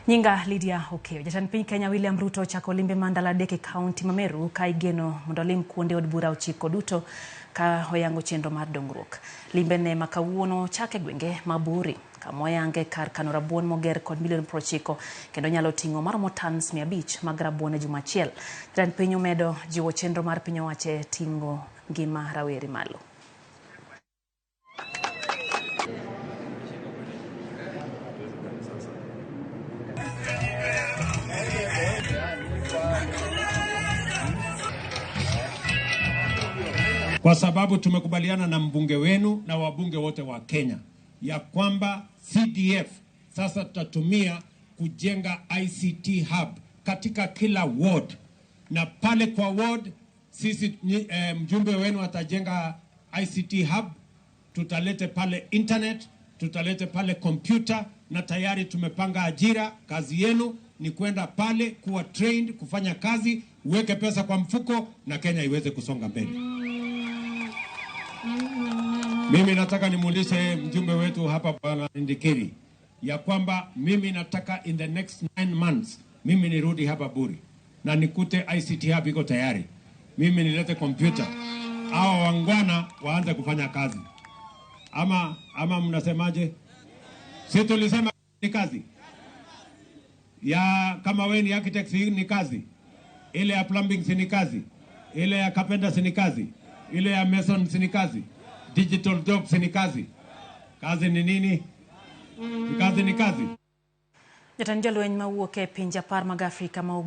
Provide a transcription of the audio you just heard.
Nyinga Lydia Okeyo. Jatend piny Kenya William Ruto ochako limbe mar ndalo 3 e kaunti ma Meru ka igeno mondo olim kuonde od bura 9 duto ka oyango chenro mar dongruok. Limbe ne ma kawuono chake gwenge ma Buri kama oyange kar kano rabuon moger kod milion 90 kendo nyalo ting'o maromo tons 500 mag rabuon e juma achiel. Jatend piny omedo jiwo chenro mar piny owacho e ting'o ngima rawere malo. Kwa sababu tumekubaliana na mbunge wenu na wabunge wote wa Kenya ya kwamba CDF sasa tutatumia kujenga ICT hub katika kila ward, na pale kwa ward sisi mjumbe wenu atajenga ICT hub, tutalete pale internet, tutalete pale kompyuta, na tayari tumepanga ajira. Kazi yenu ni kwenda pale kuwa trained, kufanya kazi, uweke pesa kwa mfuko na Kenya iweze kusonga mbele. Mimi nataka nimuulize mjumbe wetu hapa Bwana Ndikiri ya kwamba mimi nataka in the next 9 months mimi nirudi hapa Buri na nikute ICT hub iko tayari. Mimi nilete kompyuta, hawa wangwana waanze kufanya kazi. Ama mnasemaje? Si tulisema ni kazi ya kama wewe ni architect, si ni kazi ile ya plumbing, si ni kazi ile ya carpenter, si ni kazi ile ya mason, si ni kazi digital job, si ni kazi. Kazi ni nini? Kazi ni kazi. Jatend jolweny mawuok e pinje 10 mag Afrika ma